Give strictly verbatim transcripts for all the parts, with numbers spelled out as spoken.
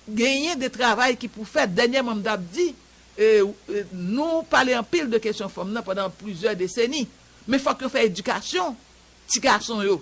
Genyen de travay ki pou fèt. Dènyèman, m t ap di, e, e, nou pale anpil de kesyon fanm nan pandan plizyè deseni. Men fòk yo fè edikasyon ti gason yo.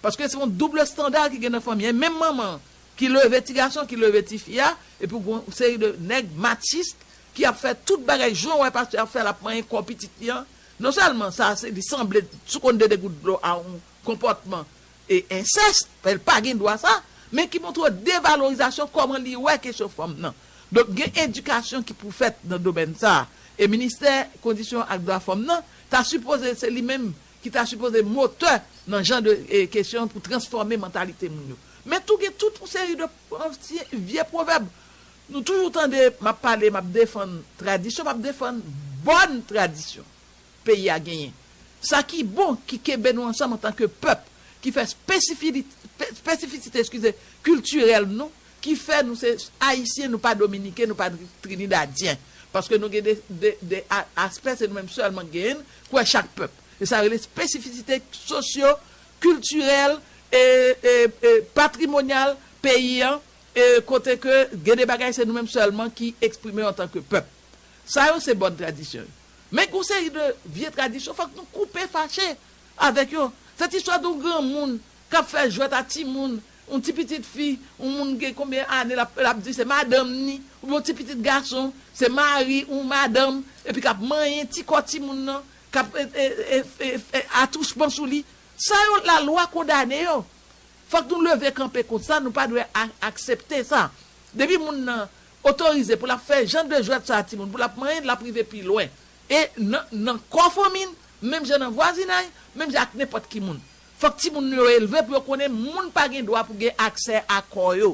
Paske se yon doub estanda ki gen nan fanmi an. Menm manman ki leve ti gason, ki leve ti fi a, epi w gen yon seri de nèg matchis ki ap fè tout bagay jan w wè pastè ap fè, l ap manyen kò pitit li an. Non sèlman sa, se li sanble sou konn de degout dlo a yon konpòtman e ensès, paske l pa gen dwa sa, men ki montre w devalorizasyon kòman li wè kesyon fanm nan. Donk, gen edikasyon ki pou fèt nan domèn sa a. E ministè kondisyon ak dwa fanm nan ta sipoze, se li menm ki ta sipoze motè nan jan de, e, kesyon pou transfòme mantalite moun yo. Men tou gen tout yon seri de ansyen, vye pwovèb. Nou toujou tande, m ap pale, m ap defann tradisyon, m ap defann bòn tradisyon peyi a genyen. Sa ki bon, ki kenbe nou ansanm antanke pèp, ki fè spesifili-, spe-, espesifisite, eskize, kiltirèl nou, ki fè nou se Ayisyen, nou pa Dominiken, nou pa Trinidadyen. Paske nou gen de, de, de a-, aspè, se nou menm sèlman k genyen l, kwè chak pèp. E sa rele espesifisite sosyo, kiltirèl, e, e, e patrimonyal peyi an, e kote ke gen de bagay se nou menm sèlman ki eksprime yo antanke pèp. Sa yo se bòn tradisyon yo. Men gen yon seri de vye tradisyon, fòk nou koupe fache avèk yo. Sèt istwa de yon granmoun k ap fè jwèt a timoun, yon ti pitit fi, yon moun gen konbyen ane, l ap, l ap di se madanm ni, oubyen yon ti pitit gason, se mari ou madanm, epi k ap manyen ti kò timoun nan, k ap, e, e, e, e, e, atouchman sou li. Sa yo, lalwa kondane yo. Fòk nou leve kanpe kont sa, nou pa dwe a-, aksepte sa. Depi moun nan otorize pou l ap fè jan de jwèt sa a timoun, pou l ap manyen, l ap rive pi lwen. E nan, nan kò fanmi n, menm jan nan vwazinay, menm jan ak nenpòt ki moun. Fòk timoun nou yo elve pou yo konnen moun pa gen dwa pou gen aksè a kò yo.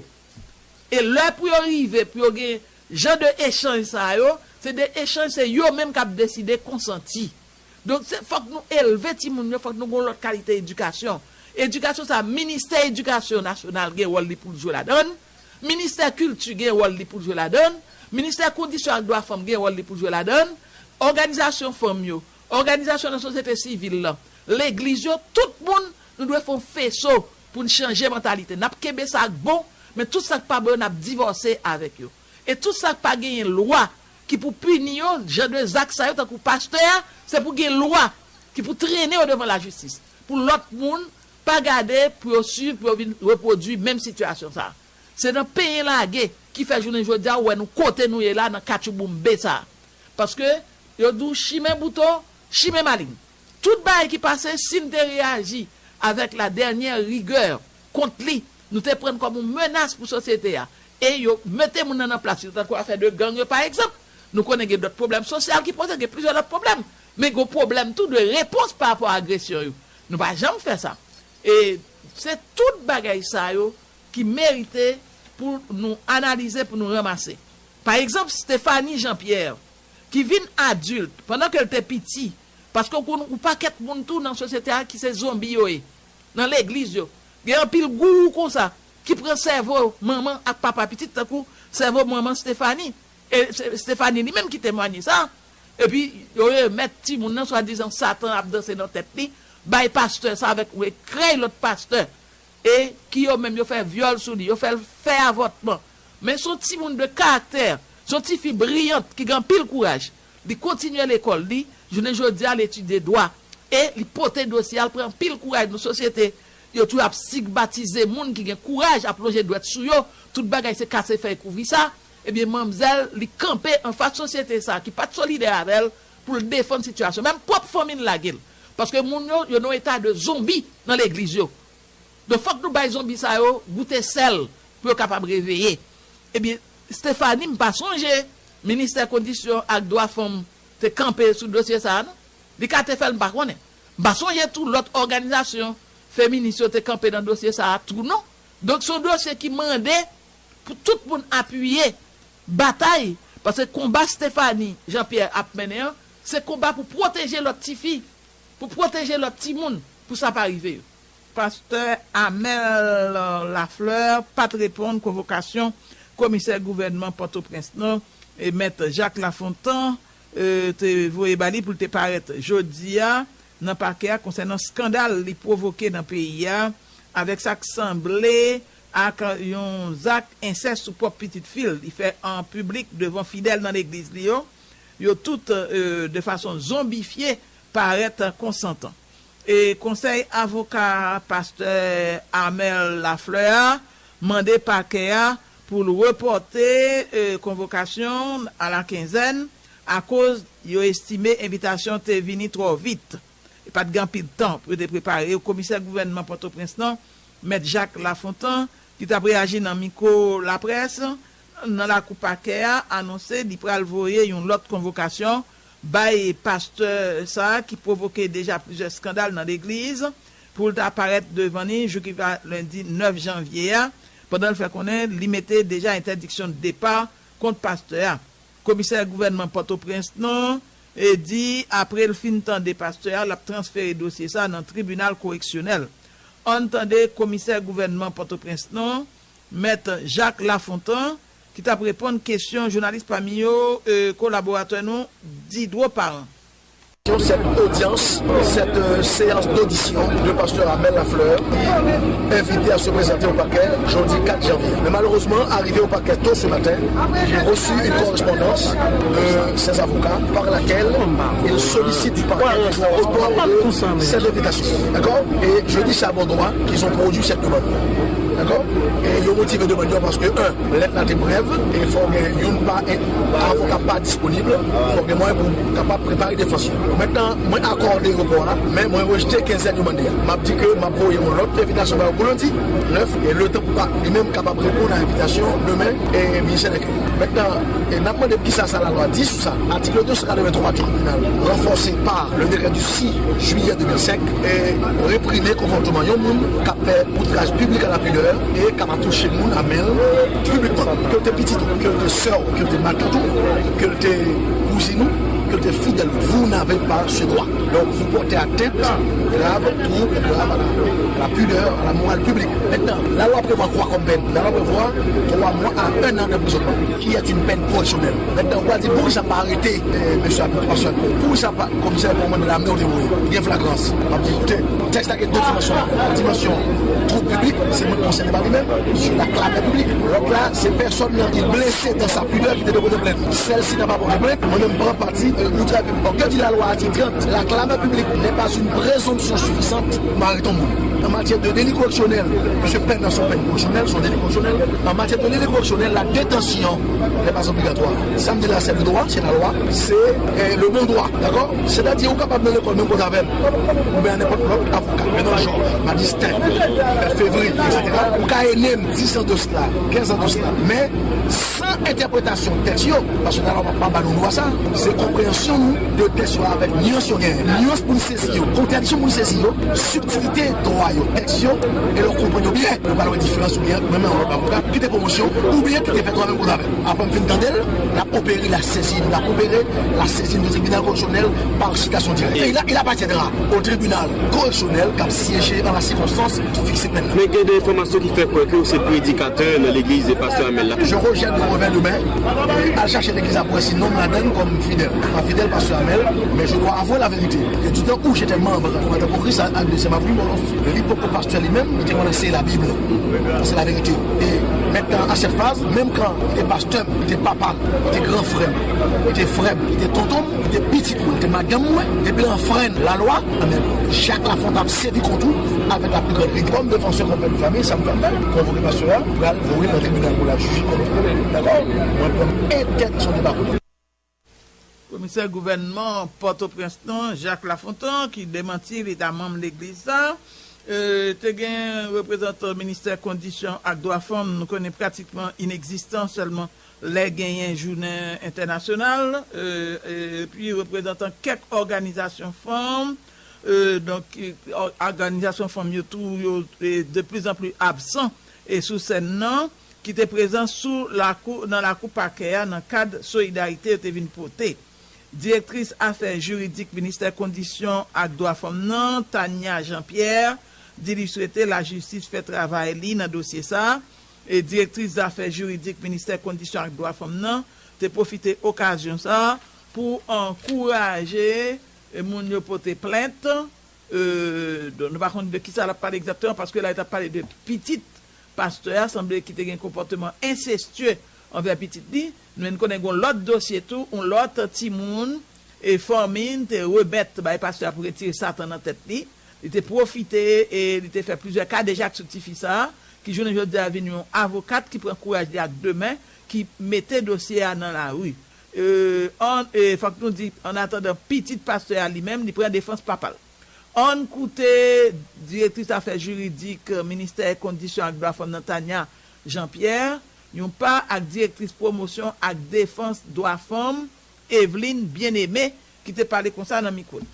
E lè pou yo rive, pou yo gen jan de echanj sa yo, se de echanj, se yo menm k ap deside konsanti. Donk, se, fòk nou elve timoun yo, fòk nou gen yon lòt kalite edikasyon. Edikasyon sa, ministè edikasyon nasyonal gen wòl li pou l jwe ladan l, ministè kilti gen wòl li pou l jwe ladan l, ministè kondisyon ak dwa fanm gen wòl li pou l jwe ladan l, òganizasyon fanm yo, òganizasyon nan sosyete sivil lan, legliz yo, tout moun, nou dwe fè yon feso pou n chanje mantalite. N ap kenbe sa k bon, men tout sa k pa bon yo, n ap divòse avèk yo. E tout sa k pa genyen lwa ki pou pini yo, jan de zak sa yo, tankou pastè a, se pou gen lwa ki pou trennen yo devan lajistis. Pou lòt moun pa gade, pou yo swiv, pou yo vin repwodui menm sitiyasyon sa a. Se nan penyen lage ki fè jounen jodi a, ou wè nou kote nou ye la, nan katchouboumbe sa a. Paske yo di w chimen bouton, chimen malin. Tout bagay ki pase, si n te reyaji avèk la dènyè rigè kont li, nou te pran l kòm yon menas pou sosyete a. E yo mete moun nan nan plas yo, tankou afè de gang yo, pa egzanp. Nou konnen gen dòt pwoblèm sosyal ki poze, gen plizyè lòt pwoblèm. Men gen pwoblèm tou de repons pa rapò a agresyon yo. Nou pa janm fè sa. E se tout bagay sa yo ki merite pou nou analize, pou nou ranmase. Pa egzanp, Stephanie Jean Pierre, ki vin adilt, pandan ke l te piti, paske w konn yon pakèt moun tou nan sosyete a ki se zonbi yo ye, nan legliz yo. Gen anpil gourou konsa, ki pran sèvo manman ak papa pitit, tankou sèvo manman Stephanie. E se Stephanie li menm ki temwanye sa. Epi, yo remèt timoun nan, swadizan Satan ap danse nan tèt li, bay pastè sa avèk yon ekrèy lòt pastè. E ki yo menm yo fè vyòl sou li, yo fè l fè avòtman. Men se yon timoun de karaktè, se yon tifi briyant ki gen anpil kouraj. Li kontinye lekòl li, jounen jodi a, li etidye dwa. E li pote dosye a, l pran anpil kouraj nan sosyete. Yo toujou ap stigmatize moun ki gen kouraj, ap lonje dwèt sou yo. Tout bagay se kase fèy kouvri sa. Ebyen, manmzèl, li kanpe anfas sosyete sa a ki pa t solidè avè l pou l defann sitiyasyon. Menm pwòp fanmi l lage l. Paske moun yo, yo nan yon eta de zonbi nan legliz yo. Donk, fòk nou bay zonbi sa yo goute sèl pou yo kapab reveye. Ebyen, Stephanie, m pa sonje Ministè Kondisyon ak Dwa Fanm te kanpe sou dosye sa a, non. Li ka te fè l, m pa konnen. M pa sonje tou lòt òganizasyon feminis yo te kanpe nan dosye sa a tou, non. Donk, se yon dosye ki mande pou tout moun apiye batay, paske konba Stephanie Jean Pierre ap mennen an, se konba pou pwoteje lòt tifi, pou pwoteje lòt timoun, pou sa pa rive yo. Pastè Amel Lafleur pa t reponn konvokasyon komisè gouvènman Pòtoprens nan, e Mèt Jacques Lafontant, e, te voye ba li pou l te parèt jodi a nan pakè a konsènan eskandal li pwovoke nan peyi a, avèk sa k sanble ak yon zak ensès sou pwòp pitit fi l, li fè an piblik devan fidèl nan legliz li yo, yo tout, e, de fason zonbifye, parèt konsantan. E konsèy avoka pastè Armel Lafleur a mande pakè a pou l repòte, e, konvokasyon a la kenzèn akoz yo estime envitasyon te vini twò vit. E pa t gen anpil tan pou yo te prepare yo. Komisè gouvènman Pòtoprens lan, Mèt Jacques Lafontant, ki t ap reyaji nan mikwo laprès nan lakou pakè a, anonse li pral voye yon lòt konvokasyon bay pastè sa a ki pwovoke deja plizyè eskandal nan legliz, pou l ta parèt devan li jou ki va lendi nèf janvye a, pandan l fè konnen li mete deja entèdiksyon de depa kont pastè a. Komisè gouvènman Pòtoprens lan, e, di apre l fin tande pastè a, l ap transfere dosye sa a nan tribinal koreksyonèl. Ann tande komisè gouvènman Pòtoprens lan, Mèt Jacques Lafontant, ki t ap reponn kesyon jounalis pami yo, e, kolaboratè nou, Didro Parent. Cette audience, cette euh, séance d'audition de pasteur Amel Lafleur, invité à se présenter au parquet jeudi quatre janvier. Mais malheureusement, arrivé au parquet tôt ce matin, j'ai reçu une correspondance de ses avocats par laquelle ils sollicitent du parquet le report de cette invitation. D'accord ? Et je dis ça à bon droit qu'ils ont produit cette demande. D'accord ? E yo motive demann yo paske, en, lèt la te brèv, e fò gen youn pa, avoka pa disponib, fò gen mwayen pou kapab prepare defans yo. Mentnan, mwen akòde repò a, men mwen rejte kenzèn yo mande a. M ap di ke m ap voye yon lòt envitasyon ba yo pou lendi nèf, e letan pou li menm kapab reponn a envitasyon demen, e minisè lakil. Mentnan, e n ap mande kisa sa lalwa di sou sa. Atik de san katrevenntwa du Code pénal, renforcé par le décret du six juillet deux mille cinq, e reprime konpòtman yon moun k ap fè outraj piblik a la pidè e k ap atouche moun a men l piblikman, ke l te pitit ou, ke l te sè w, ke l te matant ou, ke l te kouzin ou, ke l te fidèl ou. Vous n'avez pas ce droit. Donc, vous portez atteinte grave, trouble grave à la, à la pudeur, à la morale publique. Maintenant, la loi prévoit quoi comme peine ? La loi prévoit trois mois à un an d'emprisonnement, qui est une peine correctionnelle. Maintenant, ou va dire, pourquoi ça pas arrêté, euh, monsieur Abdou Pascal ? Pourquoi ça pas, komisè kòmandè lame ou te voye, gen flagrans. M ap di, koute, tèks la gen de dimansyon. Dimansyon twoub piblik, se moun konsène pa li menm, sur la clameur publique. Lòt la, se pèsòn nan, il blessé dans sa pudeur ki te dwe pote plent. Celle-ci n'a pas porté plainte, mwen menm pran pati, euh, outraj piblik. Or, que dit la loi, article trente ? La clameur publique n'est pas une présomption suffisante pou arete yon moun. An matyè de deli koreksyonèl, paske pèn nan se yon pèn koreksyonèl, se yon deli koreksyonèl. An matyè de deli koreksyonèl, la détention n'est pas obligatoire. Sa m di la, c'est le droit, c'est la loi, c'est, euh, le bon droit, d'accord ? Sètadi, ou kapab nan lekòl menm kote avè m, oubyen nenpòt lòt avoka, Renan Georges, Madistin, Fevri, etsetera. Ou ka ene m dis an de sela, kenz an de sela, men san entèpretasyon tèks yo, paske lalwa pa ba nou dwa sa, se konpreyansyon nou de tèks yo avèk nyans yo genyen. Nyans pou n sezi yo, kontradiksyon pou n sezi yo, sibtilite dwa yo, tèks yo, e lè w konprann yo byen, nou pral wè diferans ou byen, mwen menm an lòt avoka, ki te pwomosyon, oubyen ki te fè twa menm kote avè m. Apre m fin tande l, l ap opere la sezin, l ap opere la sezin de tribinal koreksyonèl par sitasyon dirèk. E il, il appartiendra au tribunal correctionnel k ap syeje an la sikonstans pou fikse pèn nan. Men gen de enfòmasyon ki fè kwè ke w se predikatè nan legliz pastè Amel la. Je rejette de revers de main, al chache legliz ap wè si non m ladann kòm fidèl. M pa fidèl pastè Amel, men je dois avouer la vérité. Et du temps où j'étais membre, antan ke Kris a adrese m avou li, bon, li poko pastè li menm, li te konn anseye Labib. C'est la vérité. E mentnan, à cette phase, menm kan li te pastè m, li te papa m, li te gran frè m, li te frè m, li te tonton m, li te pitit mwen, li te madanm mwen, depi l anfrenn lalwa, Amel, Jacques Lafontant ap sèvi kont ou avèk la pli grann riguè. Kòm defansè kòm pè de fanmi, sa m fè, m fè, konvoke pastè a, pral voye l nan tribinal pou l al jije kont ou. Dakò? Mwen pran entèdiksyon de pa kont ou. Komisè gouvènman Pòtoprens lan, Jacques Lafontant, ki demanti li ta manm legliz sa, e, te gen reprezantan ministè kondisyon ak dwa fanm, nou konnen pratikman inegzistan, sèlman lè genyen jounen entènasyonal, e, e, epi reprezantan kèk òganizasyon fanm, e, donk, e, òganizasyon fanm yo tou, yo, e, de plus en plus absan, e, sou sèn nan, ki te prezan sou lakou, nan lakou pakè a nan kad solidarite yo te vin pote. Direktris afè jiridik ministè kondisyon ak dwa fanm nan, Tania Jean Pierre, di li swete lajistis fè travay li nan dosye sa a. E direktris zafè jiridik ministè kondisyon ak dwa fanm nan te pwofite okazyon sa a pou ankouraje, e, moun yo pote plent. E, donk, nou pa konn de kisa l ap pale egzakteman, paske la li t ap pale de pitit Pastè a sanble ki te gen konpòteman ensestye anvè pitit li. Nou menm konnen gen yon lòt dosye tou, yon lòt timoun e fanmi te remèt bay pastè a pou retire Satan nan tèt li. Li te pwofite e li te fè plizyè kadejak sou tifi sa a, ki jounen jodi a vin yon avokat ki pran kouraj li ak de men, ki mete dosye a nan lari. E, an, e, fòk nou di, an atandan, pitit pastè a li menm, li pran defans papa l. Ann koute direktris afè jiridik ministè kondisyon ak dwa fanm nan, Tania Jean Pierre, yon pa, ak direktris pwomosyon ak defans dwa fanm, Eveline Bien-Aimé, ki te pale konsa nan mikwo n.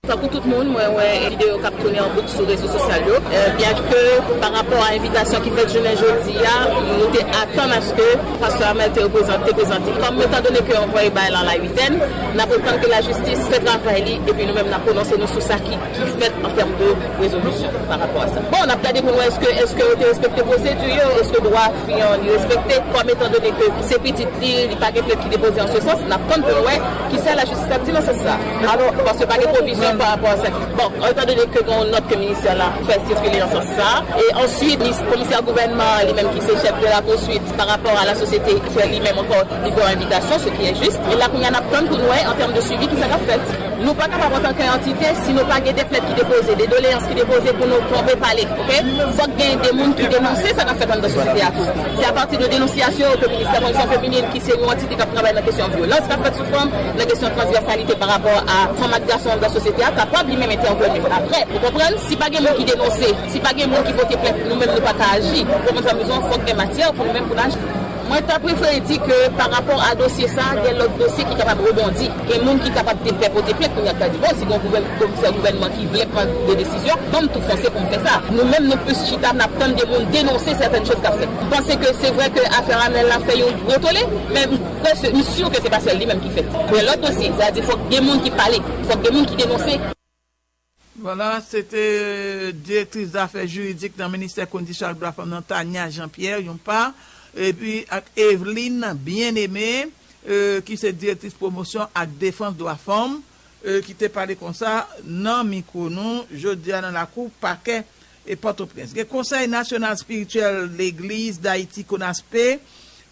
Tankou tout moun, mwen wè videyo k ap tounen an bouk sou rezo sosyal yo. Eh, byen ke pa rapò a envitasyon ki fèt jounen jodi a, nou te atann aske pastè Amel te reprezante, prezante kòm, etandone ke anvwaye bagay la la itèn, n ap retann ke lajistis fè travay li, epi nou menm n ap pwononse nou sou sa ki, ki fèt an tèm de rezolisyon pa rapò a sa. Bon, n ap gade pou n wè èske, èske yo te respekte pwosedi yo, èske dwa fi an li respekte, kòm etandone ke se pitit li, li pa gen plent ki depoze an se sans, n ap tann pou n wè kisa lajistis ap di nan sans sa. Alò, paske pa gen pwovizyon pa rapò a sa ki, bon, etandone ke gen yon nòt ke ministè la fè sikile nan sans sa, e answit, mis-, komisè gouvènman an li menm ki se chèf de la pouswit pa rapò a la sosyete, fè li menm ankò, li fè yon envitasyon, ce qui est juste. E la kounye a n ap tann pou n wè an tèm de swivi kisa k ap fèt. Nou pa kapab antanke antite si nou pa gen de plent ki depoze, de doleyans ki depoze pou nou tonbe pale, oke? Fòk gen de moun ki denonse sa k ap fèt anndan sosyete a tou. Se apati de denonsiyasyon yo ke ministè kondisyon feminin, ki se yon antite k ap travay nan kesyon vyolans k ap fèt sou fanm, nan kesyon transvèsalite pa rapò a fanm ak gason anndan sosyete a, kapab li menm entèveni apre. Ou konprann? Si pa gen moun ki denonse, si pa gen moun ki pote plent, nou menm nou pa ka aji. Ou konprann sa m di w? Fòk gen matyè pou nou menm pou n aji. Mwen ta prefere di ke pa rapò a dosye sa, gen lòt dosye ki kapab rebondi. Gen moun ki kapab te pè pote plent, kounye a ta di, bon, si gen yon gouvèn-, komisè gouvènman ki vle pran de desizyon, ban m tou fonse pou m fè sa. Nou menm, nou plis chita, n ap tann de moun denonse sètèn choz k ap fèt. M panse ke se vre ke afè Amel la fè yon gwo tole, men m kwè, se, m si ke se pa sèl li menm ki fèt. Gen lòt dosye, sa vle di fòk gen moun ki pale, fòk gen moun ki denonse. Vwala, se te direktris zafè jiridik nan ministè kondisyon ak dwa fanm nan, Tania Jean Pierre, yon pa, epi ak Eveline Bien-Aimé, e, ki se direktris pwomosyon ak defans dwa fanm, e, ki te pale konsa nan mikwo nou jodi a nan lakou pakè e Pòtoprens. Gen Konsèy Nasyonal Espirityèl Legliz Dayiti, Konaspe,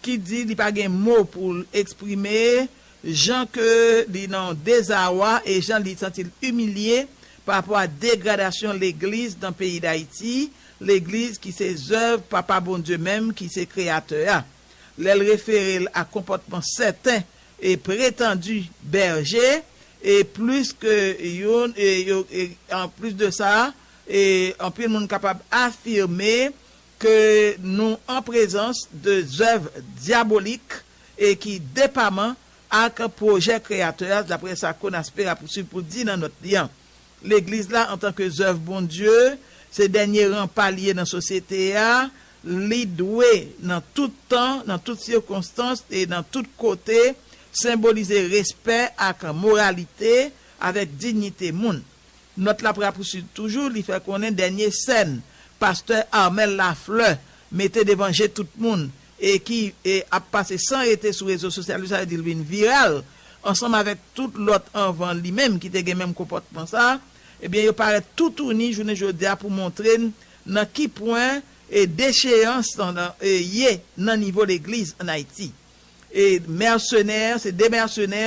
ki di li pa gen mo pou l eksprime jan ke li nan dezawa e jan li santi l imilye pa rapò a degradasyon legliz nan peyi Dayiti, legliz ki se zèv Papa Bondye menm ki se Kreyatè a. Lè l refere l a konpòtman sèten e pretandi bèje, e plis ke youn, e yo, e anplis de sa, e anpil moun kapab afime ke nou an prezans de zèv dyabolik e ki depaman ak pwojè Kreyatè a, daprè sa Konaspe rapouswiv pou di nan nòt li an. Legliz la, antanke zèv Bondye, se dènye ranpa li ye nan sosyete a. Li dwe, nan tout tan, nan tout sikonstans e nan tout kote, senbolize respè ak moralite avèk diyite moun. Nòt la rapouswiv toujou, li fè konnen dènye sèn pastè Armel Lafleur mete devan je tout moun e ki, e, ap pase san rete sou rezo sosyal yo, sa vle di l vin viral, ansanm avèk tout lòt anvan li menm ki te gen menm konpòtman sa, ebyen, yo parèt toutouni jounen jodi a pou montre n nan ki pwen, e, decheyans lan, e, ye nan nivo legliz ann Ayiti. E mèsenè, se de mèsenè,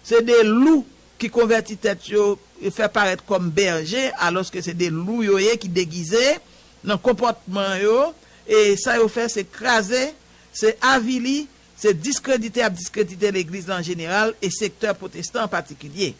se de lou ki konvèti tèt yo, e fè parèt kòm bèje, alòske se de lou yo ye ki degize nan konpòtman yo, e sa yo fè se kraze, se avili, se diskredite y ap diskredite legliz la an jeneral e sektè pwotestan an patikilye.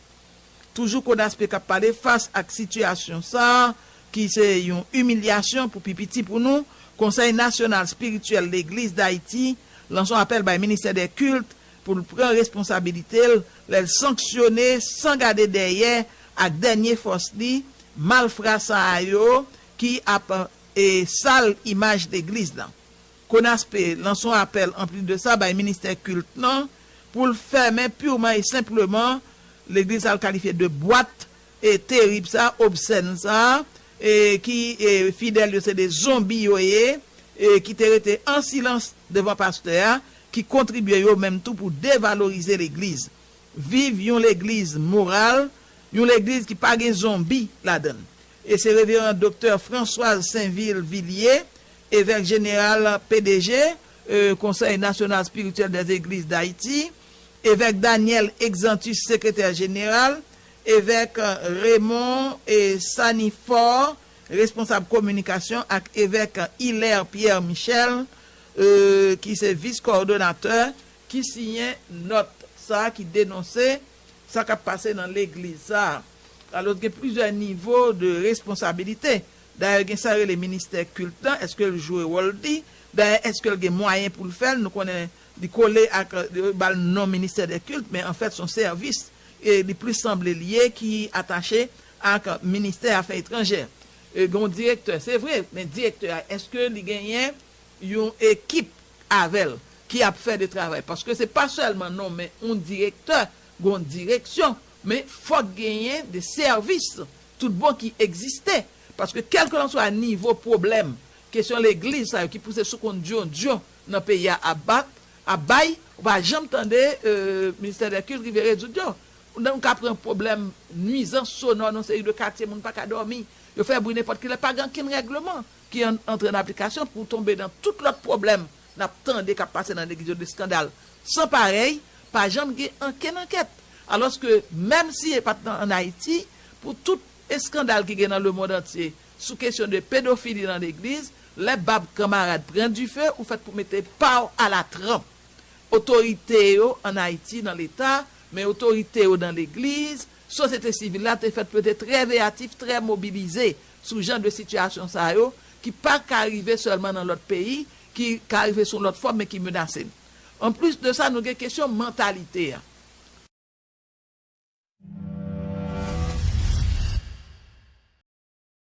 Toujou Konaspe k ap pale fas ak sitiyasyon sa a, ki se yon imilyasyon pou pi piti pou nou, Konsèy Nasyonal Espirityèl Legliz Dayiti lanse yon apèl bay Ministè dè Kilt pou l pran responsabilite l lè l sanksyone san gade dèyè ak dènye fòs li malfra sa a yo ki ap, e, sal imaj legliz lan. Konaspe lanse yon apèl anplis de sa bay ministè kilt lan pou l fèmen pirman e senpleman legliz sa l kalifye de bwat, e, terib sa, obsèn sa, e, ki, e, fidèl yo se de zonbi yo ye, e, ki te rete an silans devan pastè a, ki kontribye yo menm tou pou devalorize legliz. Viv yon legliz moral, yon legliz ki pa gen zonbi ladan l. E se Reveran Doktè Françoise Sainvil Villiers, Evèk jeneral, P D G, euh, Conseil National Spirituel des Églises d'Haïti, Evèk Daniel Exantus, sekretè jeneral, Evèk Raymond e Sanifor, responsab kominikasyon, ak Evèk Hilaire Pierre Michel, euh, ki se vis kowòdonatè, ki siyen nòt sa a ki denonse sa k ap pase nan legliz sa a. Alò, gen plizyè nivo de responsabilite. Dayè, gen sa rele ministè kilt lan, èske l jwe wòl li? Dayè, èske l gen mwayen pou l fè l? Nou konnen li kole ak, yo ba l non ministè de kilt, men anfèt, se yon sèvis, e li plis sanble l ye ki atache ak ministè afè etranjè. E gen yon direktè, se vre, men direktè a, èske li genyen yon ekip avè l ki ap fè de travay? Paske se pa sèlman nonmen yon direktè, gen yon direksyon, men fòk genyen de sèvis tout bon ki egziste. Paske kèlkelanswa nivo pwoblèm, kesyon legliz sa yo ki pouse sou kont dyondyon nan peyi a ap bat, ap bay, ou pa janm tande, euh, ministè de kilt rive rezoud yo. Nou ka pran pwoblèm nwizans sonò nan seri de katye, moun pa ka dòmi. Yo fè bri nenpòt ki lè, pa gen ankenn règleman ki an- antre an aplikasyon pou tonbe nan tout lòt pwoblèm n ap tande k ap pase nan legliz yo, de eskandal san parèy, pa janm gen ankenn ankèt. Alòske, menm si e pa t nan, ann Ayiti, pou tout eskandal ki gen nan lemonn antye sou kesyon de pedofili nan legliz, lè bab kanmarad pran dife, ou fèt pou mete pa w a la tranp. Otorite yo ann Ayiti, nan Leta, men otorite yo nan legliz, sosyete sivil la te fèt pou yo te trè veyatif, trè mobilize sou jan de sitiyasyon sa yo, ki pa ka rive sèlman nan lòt peyi, ki ka rive sou lòt fòm, men ki menase n. Anplis de sa, nou gen kesyon mantalite a.